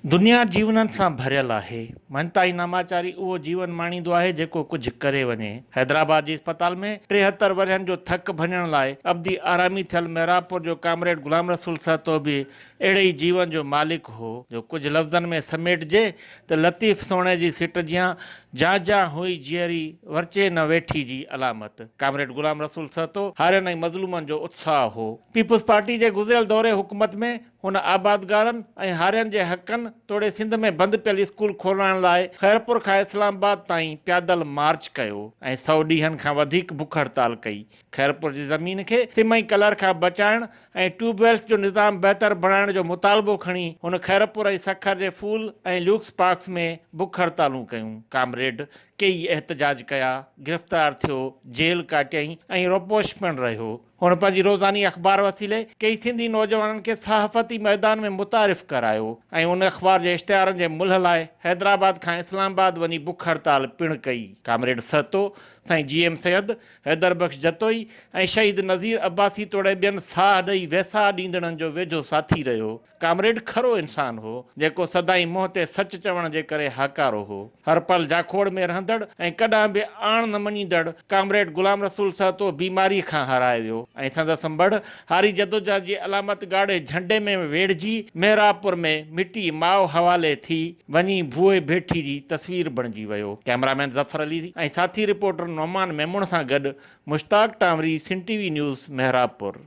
دنيا جيونن سان ڀريل آهي. مڃتا ۽ ناماچاري اهو جيون ماڻيندو آهي جيڪو ڪجهه ڪري وڃي. حيدرآباد جي اسپتال ۾ 73 ورهين جو ٿڪ ڀڃڻ لاء ابدي آرامي ٿيل محرابپور جو ڪامريڊ غلام رسول سهتو به اهڙي ئي جيون جو مالڪ هو جو ڪجهه لفظن ۾ سميٽجي ته لطيف سهڻي جي سٽ جيان جان جان هئي جيئري ورچي نه ويٺي جي علامت ڪامريڊ غلام رسول سهتو هارين ۽ مظلومن جو اتساهه هو. پيپلز پارٽي جي گذريل دور حڪومت ۾ هن آبادگارن ۽ هارين جي حقن توڙي سنڌ ۾ بند پيل اسڪول کولرائڻ لاء خيرپور کان اسلام آباد تائين پيادل مارچ ڪيو ۽ سئو ڏينهن کان وڌيڪ بک هڙتال ڪئي. خيرپور جي زمين کي سم ۽ ڪلر کان بچائڻ ۽ ٽيوب ويلز جو نظام بهتر بڻائڻ جو مطالبو کڻي هن خيرپور ۽ سکر جي ڦول ۽ ليوڪس پارڪس ۾ بک هڙتالون ڪيون. ڪامريڊ ڪيئي احتجاج ڪيا، گرفتار ٿيو، جيل ڪاٽيائين ۽ روپوش پڻ رهيو. هن پنهنجي روزاني اخبار وسيلي ڪيئي سنڌي نوجوانن کي صحافتي ميدان ۾ متعارف ڪرايو ۽ ان اخبار جي اشتهارن جي ملهه لاء حيدرآباد کان اسلام آباد وڃي بک هڙتال پڻ ڪئي. ڪامريڊ سهتو، سائين جي ايم سيد، حيدر بخش جتوئي ۽ شهيد نذير عباسي توڙي ٻين ساهه ڏئي ويساهه ڏيندڙن جو ويجهو ساٿي رهيو. ڪامريڊ کرو انسان هو، جيڪو سدائين منهن تي سچ چوڻ جي ڪري هاڪارو هو. هر پل جاکوڙ ۾ رهندڙ ۽ ڪڏهن به آڻ نه مڃيندڙ ڪامريڊ غلام رسول سهتو بيماريء کان هارائي ويو ۽ سندس مڙهه هاري جدوجهد جي علامت ڳاڙهي جهنڊي ۾ ويڙهجي محرابپور ۾ مٽي ماء حوالي ٿي وڃي ڀوئي ڀيٺي جي تصوير بڻجي ويو. ڪئميرامين ظفر علي ۽ ساٿي رپورٽر نعمان ميمڻ سان گڏ Mushtaq Tanwari, Sindh T V news, Mehrabpur.